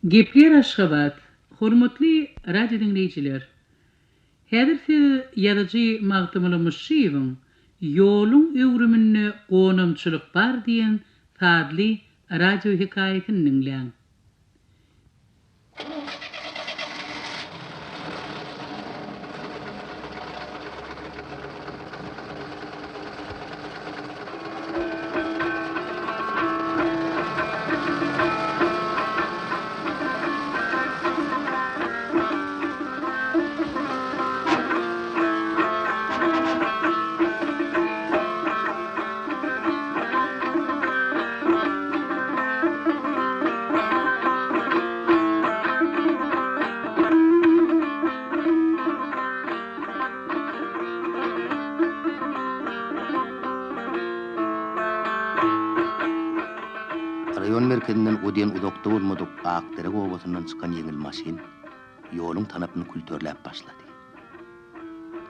Gepleýär Aşgabat, Hormatly radio diňleýjiler! Häzir siz ýazyjy Magtymguly Myşşyýewiň Ýoluň öwrüminde gonamçylyk bar diýen sazly radio hekaýasyny diňläň. Raýon merkezinden o diýen uzakda bolmadyk Akderek obasyndan çykan ýeňil maşyn ýoluň tanapyny külterläp başlady.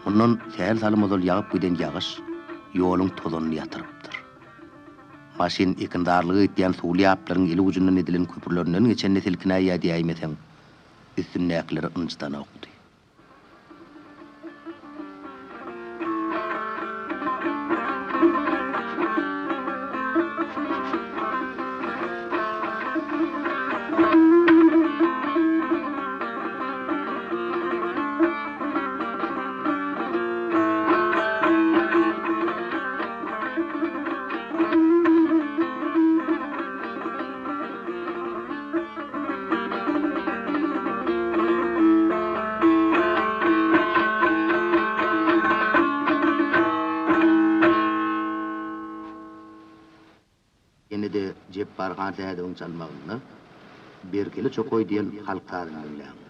Mundan sähel salym ozal ýagyp giden ýagyş ýoluň tozanyny ýatyrypdyr. Maşyn ekinzarlyga gidýän suwly ýaplaryň eli ujundan edilen köprülerinden geçende silkinäýýä diýäýmeseň, üstündäkileri ynjydanokdy. Ýene-de Jepbar Hansähedowyň çalmagynda Berkeli çokaý diýen halk sazyny diňläň.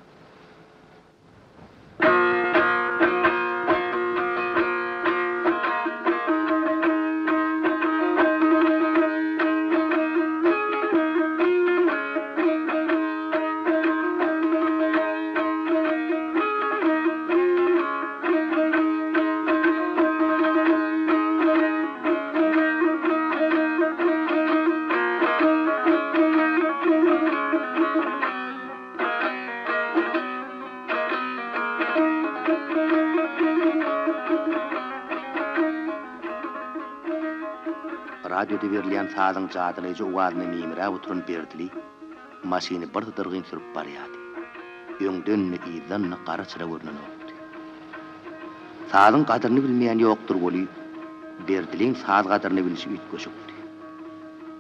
Radioda berilýän sazyň jadylaýjy owazyna meýmiräp oturan Berdili maşyny birsydyrgyn sürüp barýardy. Öňden-de, yzdan-da gara çyra görnenokdy. Sazyň gadyryny bilmeýän ýokdur weli, Berdiliň saz gadyryny bilşi üýtgeşikdi.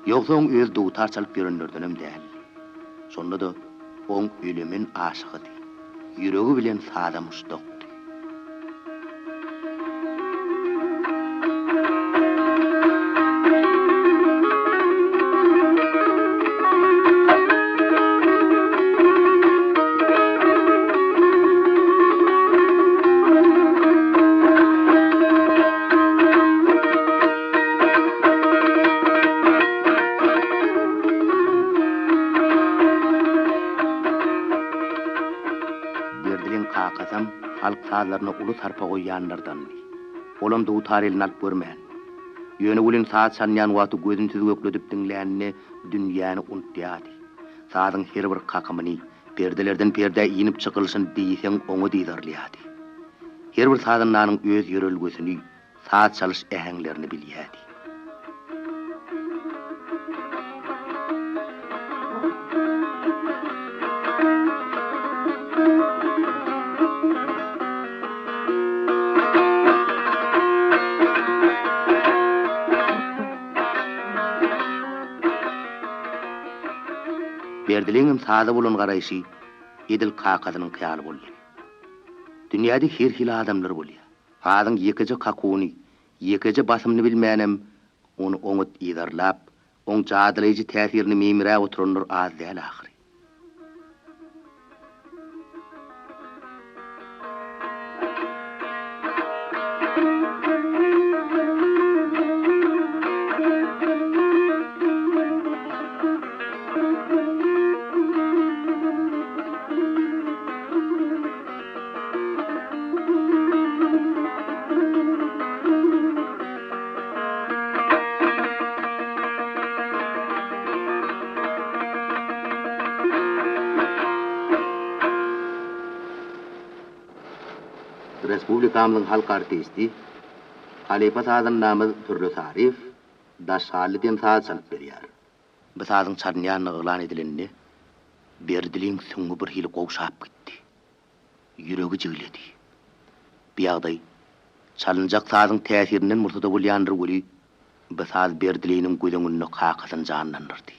Ýogsa oň özi dutar çalyp ýörenlerdenem däldi. Şonda-da oň ölemen aşygydy. Ýüregi bilen saza muşdakdy. Berdiliň kakasam halk sazlaryna uly sarpa goýýanlardandy. Olam dutar eline alyp görmän. Ýöne welin saz çalynýan wagty gözüni süzgekledip diňläninde dünýäni unutýardy. Sazyň her bir kakymyny, perdelerden perdä inip çykylyşyny diýseň oňat yzarlaýardy. Her bir sazandanyň öz ýörelgesini, saz çalyş äheňlerini bilýärdi. Berdiliňem saza bolan garaýşy edil kakasynyňky ýaly boldy. Dünýäde her hili adamlar bolýar. Sazyň ýekeje kakuwyny, ýekeje basymyny bilmänem, ony oňat yzarlap, oň jadylaýjy täsirini meýmiräp oturanlar az däl ahyry. Respublikamyzyň halk artisti, halypa sazandamyz Pürli Saryýew Daşhally diýen saz çalyp berýär. Bu sazyň çalynýandygy yglan edilende, Berdiliň süňňi bir hili gowşap gitdi. Ýüregi jigledi. Bu ýagdaý çalynjak sazyň täsirinden bolsa-da bolýandyr weli, bu saz Berdiliniň göz öňünde kakasyny janlandyrdy.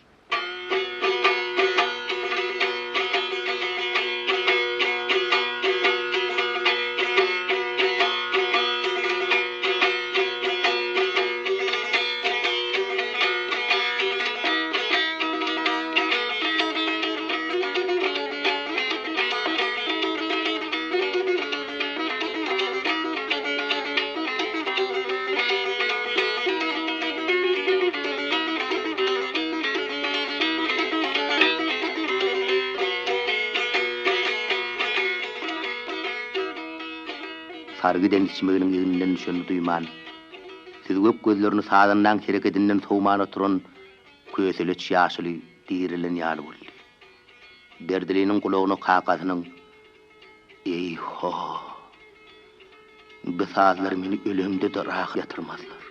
Sary giden içmeginiň egninden düşenini duýman, süzgek gözlerini sazandaň herekedinden sowman oturan köseleç ýaşuly direlen ýaly boldy. Berdiliniň gulagyna kakasynyň, Eý-ho! Bu sazlar meni ölemde-de rahat ýatyrmazlar.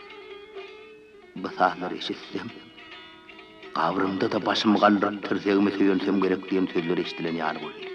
Bu sazlary eşitsem, gabrymda-da başymy galdyryp tirsegime söýensem gerek diýen sözleri eşidilen ýaly boldy.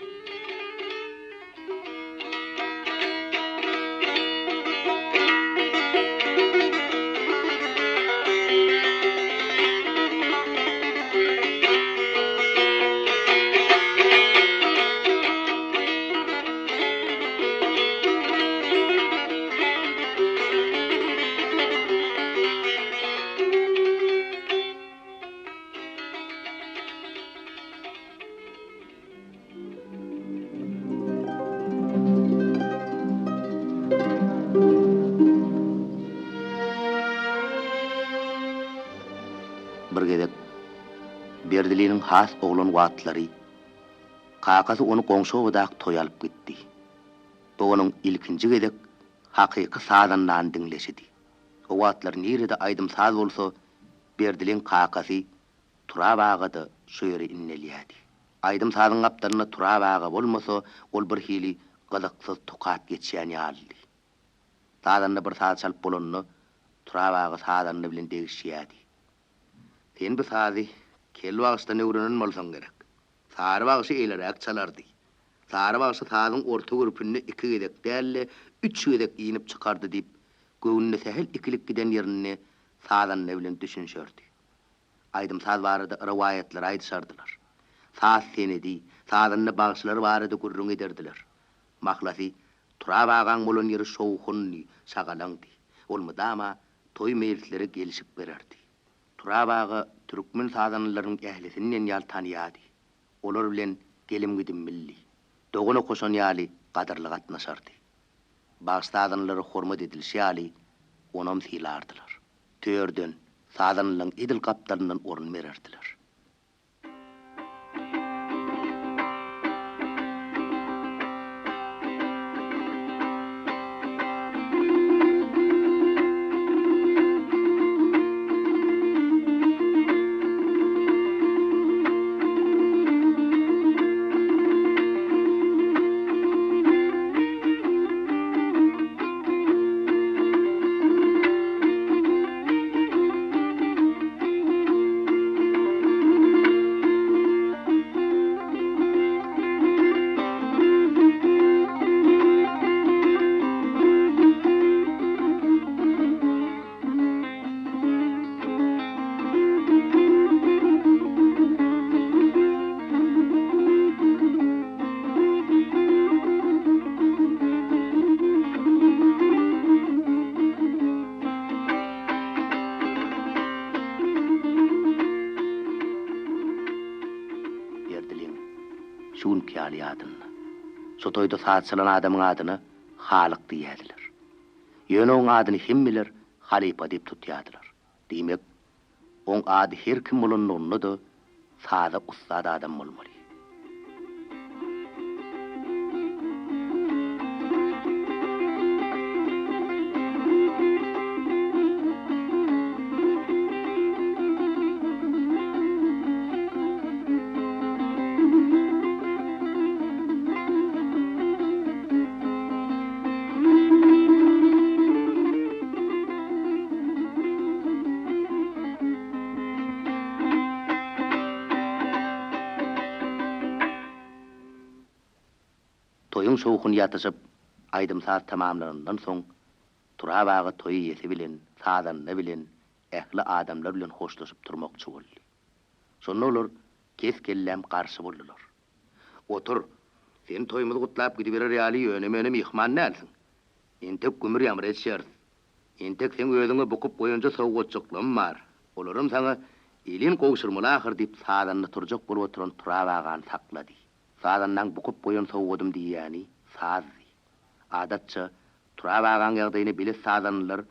Bir gezek Berdiliniň has oglan wagtlary kakasy ony goňşy obadaky toýa alyp gitdi. Bu onuň ilkinji gezek hakyky sazandany diňleşidi. O wagtlar nirede aýdym-saz bolsa, Berdiliň kakasy Turap aga-da şo ýere innelýärdi. Aýdym-sazyň gapdalynda Turap aga bolmasa, ol birhili gyzyksyz tukat geçýän ýalydy. Sazanda bir saz çalyp bolanda, Turap aga sazanda bilen degişýärdi. Sen bu sazy Kel bagşydan öwrenen bolsaň gerek. Sary bagşy eýleräk çalardy. Sary bagşy sazyň orta gürpünde iki gezek däl-de, üç gezek inip çykardy diýip, göwnüne sähel ikilik giden ýerinde sazanda bilen düşünişerdi. Aýdym-saz barada rowaýatlary aýdyşardylar. Saz senedi, sazanda bagşylar barada gürrüň ederdiler. Mahlasy, Turap agaň bolan ýeri şowhundy, şagalaňdy. Ol mydama toý-meýlislere gelşik bererdi. Turap aga türkmen sazandalarynyň ählisini diýen ýaly tanaýardy. Olar bilen gelim-gidim bildi. Dogan okaşan ýaly gadyrly gatnaşardy. Bagşy-sazandalara hormat edilişi ýaly, onam sylardylar. Törden, sazanlaň edil gapdalyndan orun bererdiler. Berdiliň şu günki ýaly ýadynda. Şo toýda saz çalan adamyň adyna Halyk diýýärdiler. Ýöne oň adyny hemmeler halypa diýip tutýardylar. Diýmek, oň ady her kim bolanlygynda-da saza ussat adam bolmaly. Toýuň şowhuny ýatyşyp, aýdym-saz tamamlanandan soň, Turap aga toý eýesi bilen, sazanda bilen, ähli adamlar bilen hoşlaşyp turmakçy boldy. Şonda olar kes-kelläm garşy boldular. Otur, sen toýumyzy gutlap gidiberer ýaly ýöne-möne myhman dälsiň. Entek gümür-ýamyr edişeris. Entek seň özüňe bukup goýanja sowgatjyklam bar. Olaram saňa elin gowşurmaly ahyr diýip sazanda turjak bolup oturan Turap agany saklady. Sazandaň bukup goýan sowgadym diýýäni sazdy. Adatça, Turap agaň ýagdaýyny belet sazandalar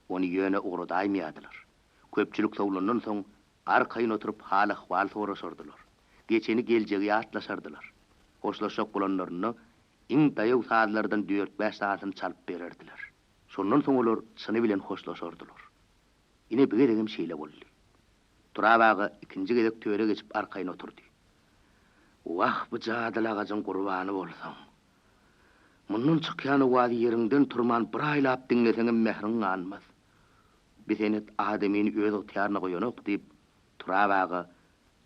ony ýöne ugradaýmaýardylar. Köpçülik sowlandan soň arkaýyn oturyp hal-ahwal soraşardylar. Geçeni geljegi ýatlaşardylar. Hoşlaşjak bolanlarynda iň daýaw sazlardan dört-bäş sanysyny çalyp bererdiler. Şondan soň olar çyny bilen hoşlaşardylar. Ine bu gezegem şeýle boldy. Turap aga ikinji gezek töre geçip arkaýyn oturdy. Wah, bu jadyly agajyň gurbany bolsaň. Mundan çykýan owazy ýeriňden turman bir aýlap diňleseňem mähriň ganmaz. Bi senet adamyny öz ygtyýaryna goýanok, diýip, Turap aga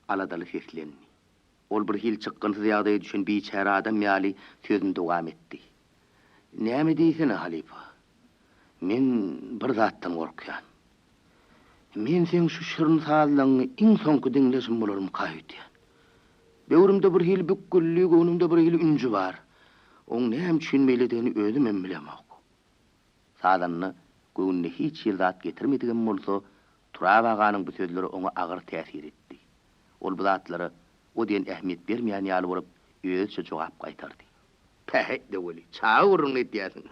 aladaly seslendi. Ol bir hili çykgynsyz ýagdaýa düşen biçäre adam ýaly sözüni dowam etdi. Näme diýsene, halypa. Men bir zatdan gorkýan. Men seň şu şirin sazlaňňy iň soňky diňleşim bolarmyka öýdýän. Böwrümde bir hili bükgüldi, göwnümde bir hili ünji bar. Oň näme üçin beýledigini özümem bilemok. Sazanda göwnüne hiç hili zat getirmedigem bolsa, Turap aganyň bu sözleri oňa agyr täsir etdi. Ol bu zatlara o diýen ähmiýet bermeýän ýaly bolup, özüçe jogap gaýtardy. Päheý-de weli, çaga gürrüňini edýärsiň.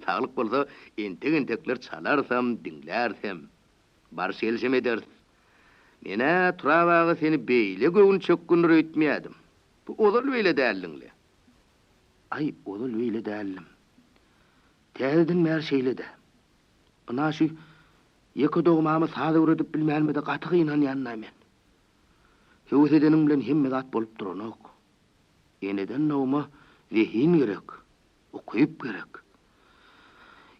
Saglyk bolsa, entek-entekler çalarsam, diňlärsem. Baryş-gelişem ederis. Men-ä, Turap aga, seni beýle göwnüçökgündir öýtmeýärdim. Bu ozal beýle däldiň-le. Aý, ozal beýle däldim. Täzeden bäri şeýle-dä. Ynha şu ýeke dogmamy saz öwredip bilmänime-de gaty gynanýan-da men. Höwes edeniň bilen hemme zat bolup duranok. Eneden dogma zehin gerek, ukyp gerek.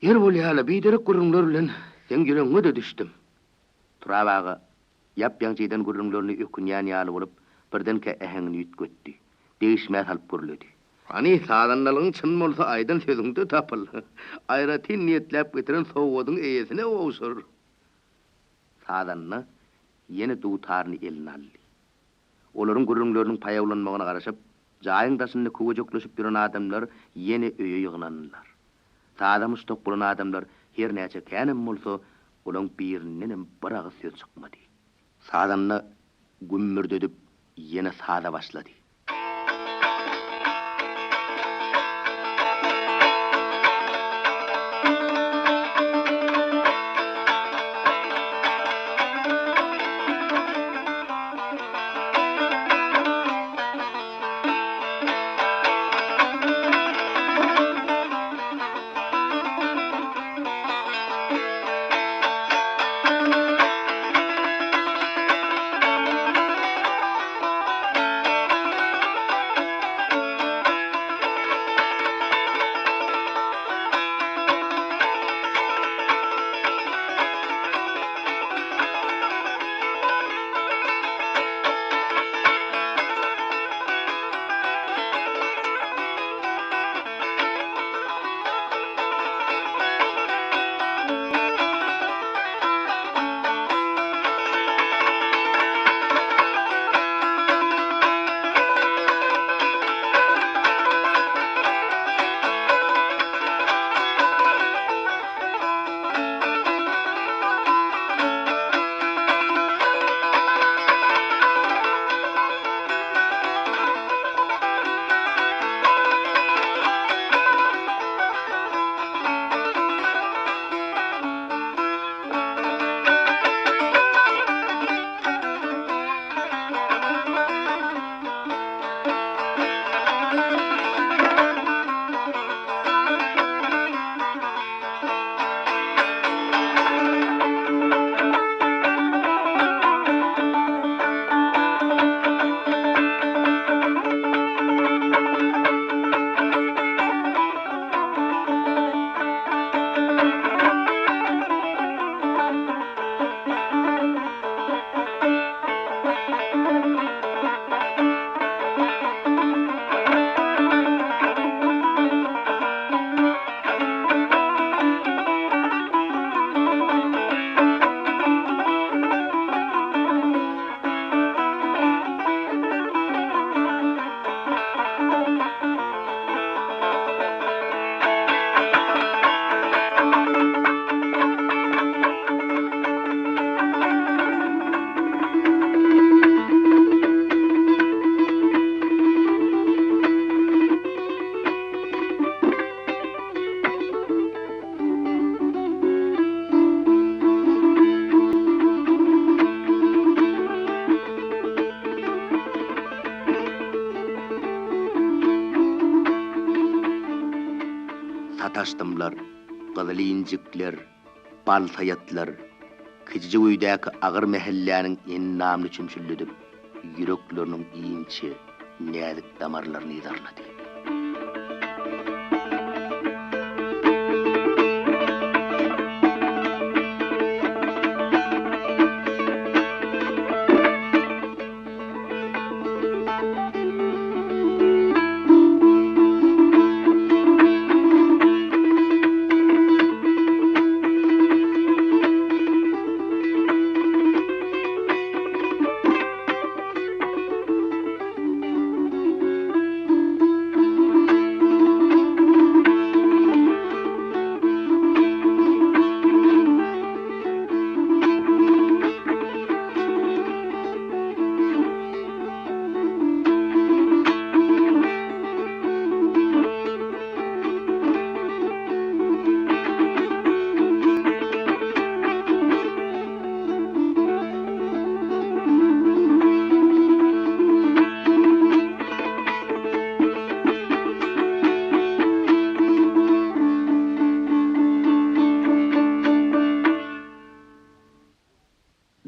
Ýer bolýa-la, biderek gürrüňler bilen seň ýüregiňe-de düşdüm. Turap aga ýap-ýaňy eden gürrüňlerine ökünýän ýaly bolup, birdenkä äheňini üýtgetdi. Degişmä salyp gürledi. Hany, sazandalygyň çyn bolsa aýdan sözüňde tapyl. Aýratyn niýetläp getiren sowgadyňy eýesine gowşur. Sazanda ýene dutaryny eline aldy. Olaryň gürrüňleriniň paýawlanmagyna garaşyp, jaýyň daşynda köwejekleşip ýören adamlar ýene öýe ýygnandylar. Saza muşdak bolan adamlar her näçe känem bolsa, olaň birindenem bir agyz söz çykmady. Sazanda gümmürdedip ýene saza başlady. Sataşdymlar, gyzyl injikler, bal saýatlar kiçijik öýdäki agyr mähelläniň endamyny çümşüldedip, ýürekleriniň inçe, näzik damarlaryny yzarlady.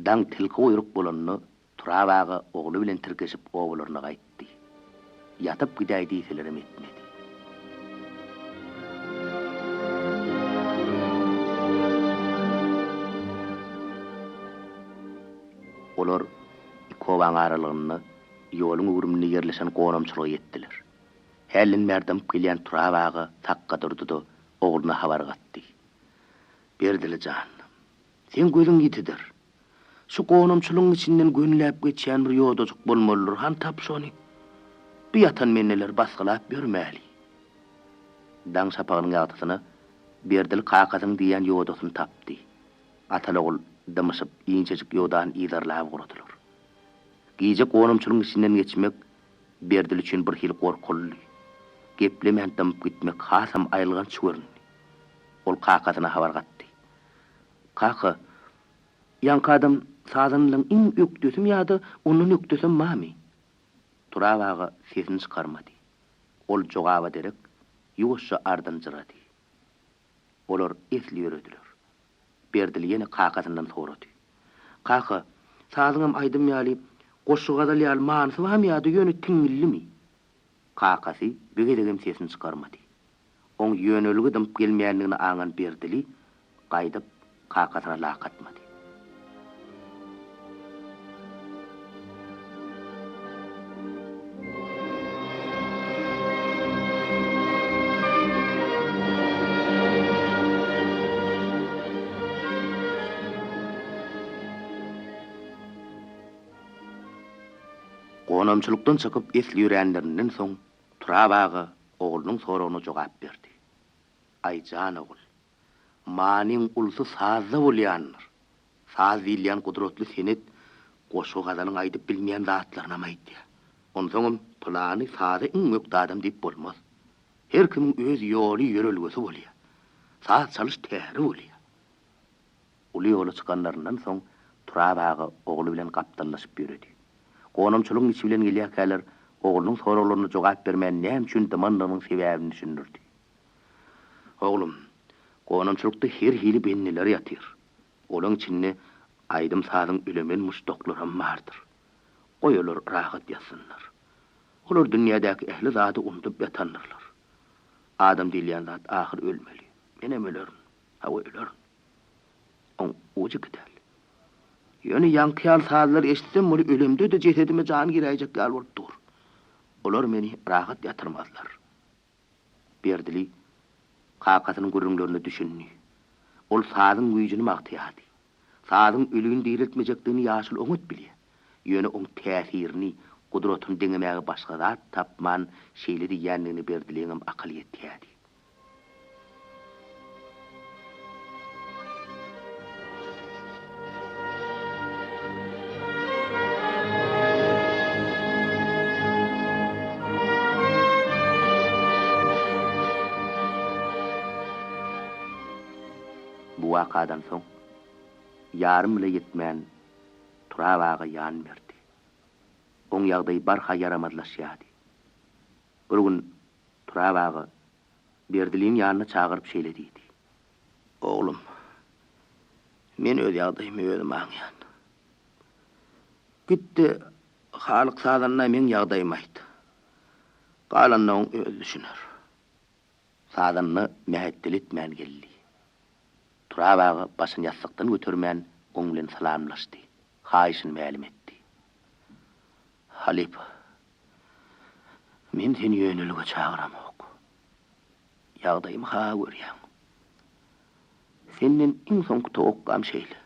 Daň tilki guýruk bolanda Turap aga ogly bilen tirkeşip obalaryna gaýtdy. Ýatyp gidäý diýselerem etmedi. Olar iki obaň aralygynda ýoluň öwrüminde ýerleşen gonamçylyga ýetdiler. Hälden bäri dymyp gelýän Turap aga sakga durdy-da, ogluna habar gatdy. Berdili jan, seň gözüň ýitidir. Şu gonamçylygyň içinden gönüläp geçýän bir ýodajyk bolmalydyr, hany tap şony. Bu ýatan bendeleri basgylap ýörmäli. Daň şapagynyň ýagtysyna Berdili kakasynyň diýýän ýodasyny tapdy. Ataly-ogul dymyşyp, inçejik ýodany yzarlap ugradylar. Gije gonamçylygyň içinden geçmek Berdili üçin birhili gorkulydy. Geplemän dymyp gitmek hasam aýylganç göründi. Ol kakasyna habar gatdy. Kaka, ýaňky adam sazanlaň iň ökdesimi ýa-da ondan ökdesem barmy? Turap aga sesini çykarmady. Ol jogaba derek ýuwaşja ardynjyrady. Olar esli ýörediler. Berdili ýene kakasyndan sorady. Kaka, sazyňam aýdym ýaly, goşgy-gazal ýaly manysy barmy ýa-da ýöne tiňňillimi? Kakasy bu gezegem sesini çykarmady. Oň ýönelige dymyp gelmeýändigini aňan Berdili gaýdyp kakasyna lak atmady. Gonamçylykdan çykyp esli ýöränlerinden soň Turap aga oglunyň soragyna jogap berdi. Aý, jan ogul, manyň ulusy sazda bolýandyr. Saz diýilýän gudratly senet goşgy-gazalyň aýdyp bilmeýän zatlarynam aýdýar. Onsoňam pylany saza iň ökde adam diýip bolmaz. Her kimiň öz ýoly, ýörelgesi bolýar. Saz çalyş täri bolýar. Uly ýola çykanlaryndan soň Turap aga ogly bilen gapdallaşyp ýöredi. Gonamçylygyň içi bilen gelýärkäler oglunyň soraglaryna jogap bermän näme üçin dymandygynyň sebäbini düşündirdi. Oglum, gonamçylykda her hili bendiler ýatyr. Olaň içinde aýdym-sazyň ölemen muşdaklaram bardyr. Goý olar rahat ýatsynlar. Olar dünýädäki ähli zady unudyp ýatandyrlar. Adam diýilýän zat ahyr ölmeli. Menem ölerin. Hawa, ölerin. Oň ujy gidel. Ýöne ýaňky ýaly sazlary eşitsem weli ölemde-de jesedime jan giräýjek ýaly bolup dur. Olar meni rahat ýatyrmazlar. Berdili kakasynyň gürrüňlerine düşündi. Ol sazyň güýjüni magtaýardy. Sazyň ölini diriltmejekdigini ýaşuly oňat bilýär. Ýöne oň täsirini, gudratyny deňemäge başga zat tapman şeýle diýýändigine Berdiliňem akyly ýetýärdi. Bu wakadan soň, ýarym ýyla ýetmän, Turap aga ýan berdi. Oň ýagdaýy barha ýaramazlaşýardy. Bir gün Turap aga. Berdiliniň ýanyna çagyryp şeýle diýdi. Oglum, men öz ýagdaýymy özüm aňýan. Git-de, Halyk sazanda meň ýagdaýymy aýt. Galanyna oň özi düşüner. Sazanda mähetdel etmän geldi. Turap aga başyny ýassykdan götermän oň bilen salamlaşdy, haýyşyny mälim etdi. Halypa, men seni ýönelige çagyramok. Ýagdaýymy-ha görýäň. Senden iň soňky towakgam şeýle.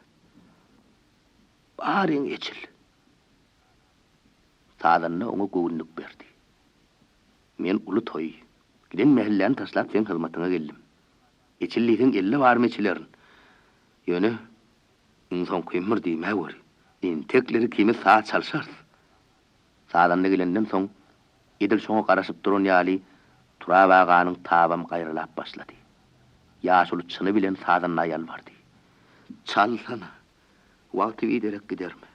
Baryňy eçil. Sazanda oňa göwünlik berdi. Men uly toý, giden mähelläni taşlap seň hyzmatyňa geldim. Eçil diýseň elde barymy eçilerin. Ýöne, iň soňkym bir diýmäweri. Entekler ikimiz saz çalşarys. Sazanda gelenden soň, edil şoňa garaşyp duran ýaly, Turap aganyň tabam gaýralap başlady. Ýaşuly çyny bilen sazanda ýalbardy. Çalsana! Wagty biderek giderme.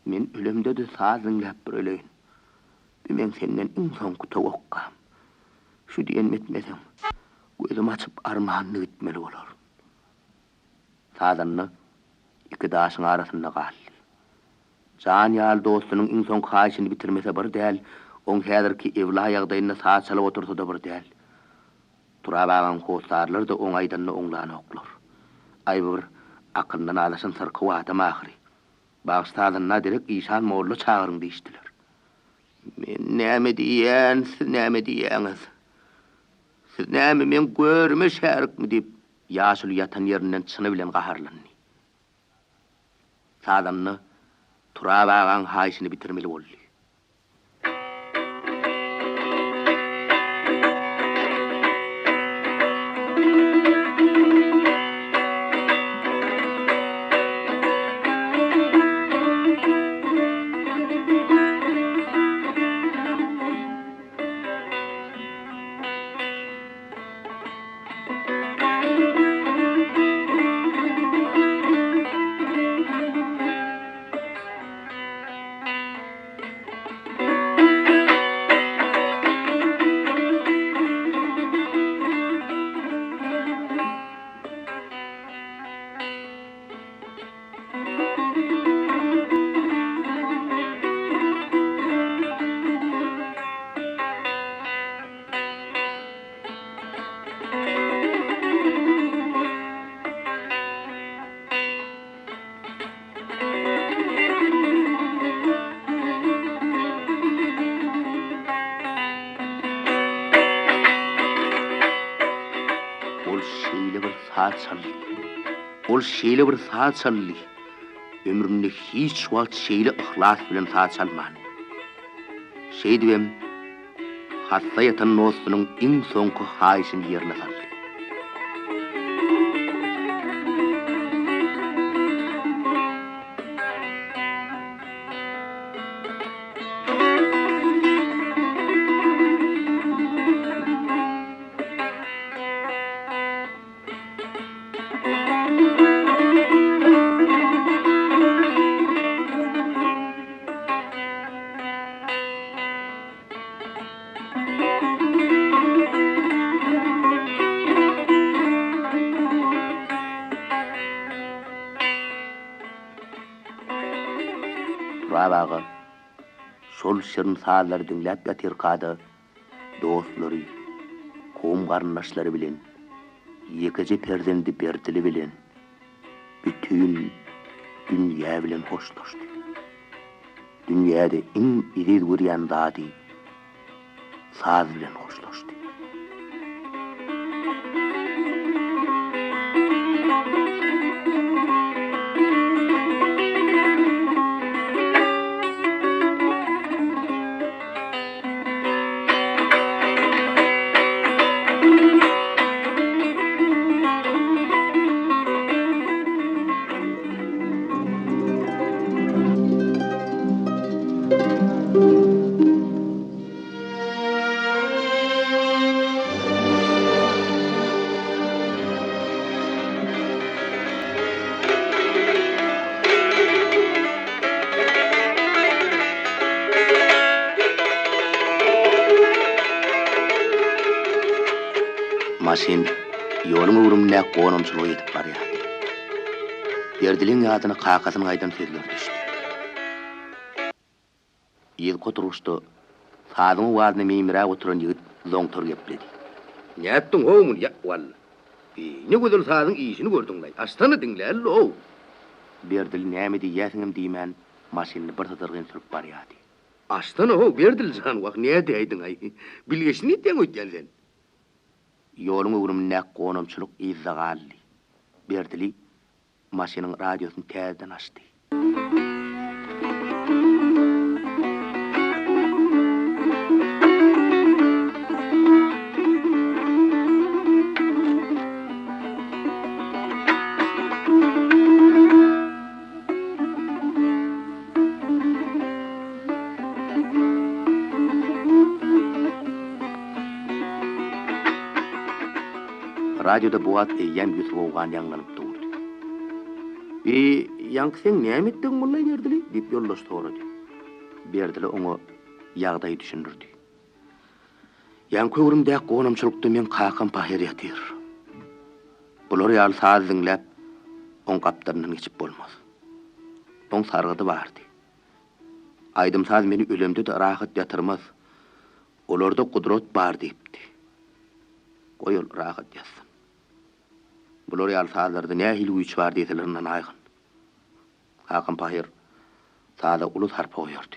Men ölemde-de saz diňläp bir öleýin. Bu meň senden iň soňky towakgam. Şu diýenimi etmeseň, gözümi açyp armanly gitmeli bolaryn. Sazanda iki daşyň arasynda galdy. Jan ýaly dostunyň iň soňky haýyşyny bitirmese bir däl, oň häzirki ewla ýagdaýynda saz çalyp otursa-da bir däl. Turap agaň hossarlary-da oň aýdanyny oňlanoklar. Aý bu bir akylyndan azaşan syrkaw adam ahyry. Bagşy sazanda derek işan molla çagyryň diýişdiler. Men näme diýýän, siz näme diýýäňiz? Siz näme meň görüme şärikmi diýip, ýaşuly ýatan ýerinden çyny bilen gaharlandy. Sazanda Turap agaň haýyşyny bitirmeli boldy. Ol şeýle bir saz çaldy. Ol şeýle bir saz çaldy. Ömründe hiç wagt şeýle yhlas bilen saz çalmandy. Şeýdibem, hassa ýatan dostunyň iň soňky haýyşyny ýerine saldy. Turap aga şol şirin sazlary diňläp ýatyrka-da, dostlary, kowum-garyndaşlary bilen, ýekeje perzendi Berdili bilen, bütin dünýä bilen hoşlaşdy. Dünýäde iň eziz görýän zady saz bilen hoşlaşdy. Maşyn ýoluň öwrümindäki gonamçylyga ýetip barýardy. Berdiliň ýadyna kakasynyň aýdan sözleri düşdi. Yzky oturgyçda sazyň owazyna meýmiräp oturan ýigit zoňtar gepledi. Nätdiň-how muny, ýa, walla. Bi, ne gözel sazyň işini gördüň-laý. Açsana, diňläli-low! Berdili näme diýýäsiňem diýmän, maşynyny birsydyrgyn sürüp barýardy. Açsana-how, Berdili jan, wah, nädäýdiň-aý? Bilgeşin etýäň öýdýän sen. Ýoluň öwrümindäki gonamçylyk yzda galdy. Berdili maşynyň radiosyny täzeden açdy. Radioda bu wagt eýýäm Ýusup Owgan ýaňlanyp durdy. Bi, ýaňky seň näme etdigiň boldy-aý, Berdili? diýip, ýoldaş sorady. Berdili oňa ýagdaýy düşündirdi. Ýaňky öwrümdäki gonamçylykda meň kakam pahyr ýatyr. Bular ýaly saz diňläp, oň gapdalyndan geçip bolmaz. Oň sargydy bardy. Aýdym-saz meni ölemde-de rahat ýatyrmaz. Olarda gudrat bar diýipdi. Goý ol rahat ýatsyn. Bular ýaly sazlarda nähili güýç bar diýseler ynanaýgyn. Kakam pahyr saza uly sarpa goýardy.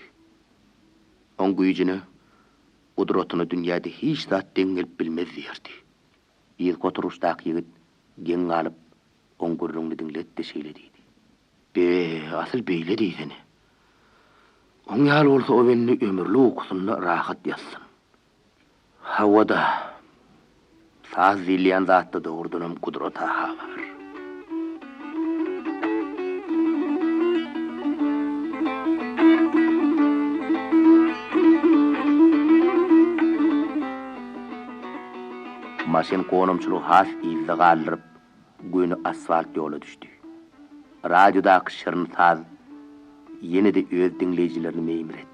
Oň güýjüne, gudratyna dünýäde hiç zat deň gelip bilmez diýerdi. Yzky oturyşdaky ýigit geň galyp, oň gürrüňini diňledi-de şeýle diýdi. Be, asyl beýle diýsene. Oň ýaly bolsa o bende ömürlik ukusynda rahat ýatsyn. Hawa-da, saz diýilýän zatda dogrudanam gudrat-a-ha bar. Maşyn gonamçylygy has yzda galdyryp, göni asfalt ýola düşdi. Radiodaky şirin saz ýene-de öz diňleýjilerini meýmiretdi.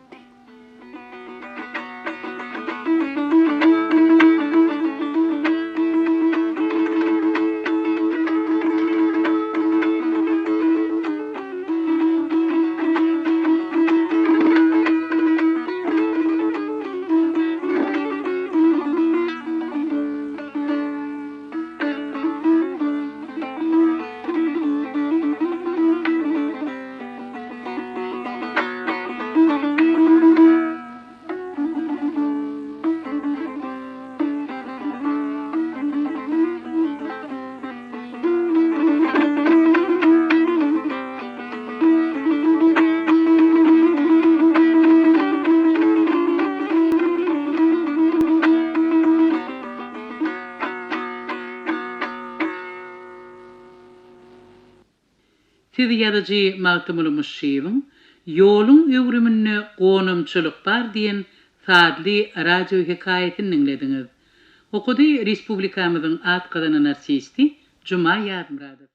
Siz ýazyjy Magtymguly Muşşyýewiň Ýoluň öwrüminde gonamçylyk bar diýen sazly radiohekaýasyny diňlediňiz. Okady respublikamyzyň at gazanan artisti Juma Ýazmyradow.